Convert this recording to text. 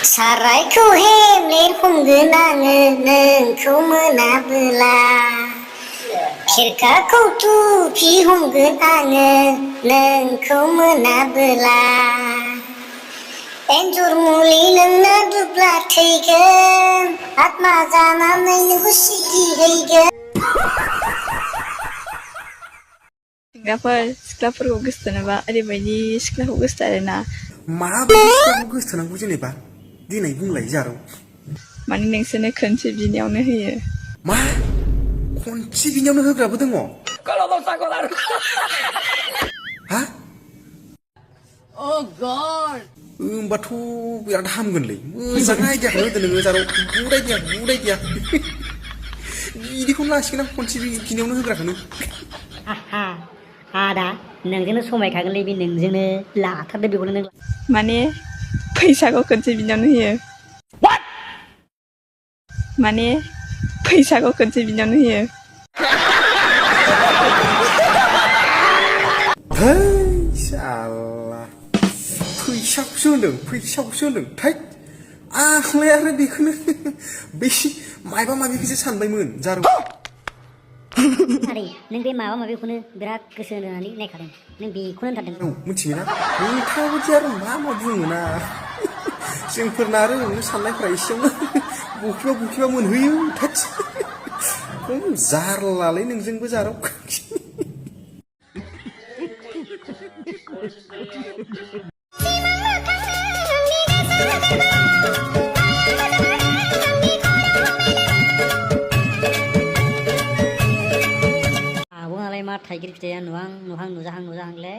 सारायखौ हेबले हमगोन आङो नोंखौ मोनाबोला खेरखाखौ थुफि हमगोन आङो नोंखौ मोनाबोला एन्जर मुलि लोंना दुब्ला थैगोन आत्मा जानानै नोंखौ सिगिहैगोन सिख्लाफोरखौ गोसोथोनोबा ओरैबायदि सिख्लाखौ गोसोथोआरोना माबायदि सिख्लाखौ गोसोथोनांगौ जेनेबा दिनै बुंलाय जारौ माने नोंसोरनो खनसे बिनायावनो होयो मा खनसे बिनियावनो होग्राबो दङ हा अ गड होमबाथ' बिराद हामगोनलै मोजां आइडियाखौनो होदो नोङो जारौ गुड आइडिया बिदिखौनो लासिगोन आं खनसे बिनियावनो होग्राखौनो आदा नोंजोंनो समायखागोनलै बे नोंजोंनो लाथारदो बेखौनो नों माने फैसाखौ खनसे बिनायावनो होयो माने फैसाखौ खनसे बिनायावनो होयो है साला फैसाखौसो होनदों थै आंलाय आरो बेखौनो बे मायबा माबिखौसो सानबायमोन जारौ आदै नों बे माबा माबिखौनो बिराद गोसो होनानै नायखादों नों बेखौनो होनथारदों मिथिबायना नोंथाङाबोदि आरो मा बुङोना जोंफोरना आरो ओरैनो साननायफ्रा एसेयावनो बखिबा मोनहैयो थोद खम जारलालै नोंजोंबो जारौ आब'आलाय मा थाइगिर फिथाइया नुहां नुजाहांलै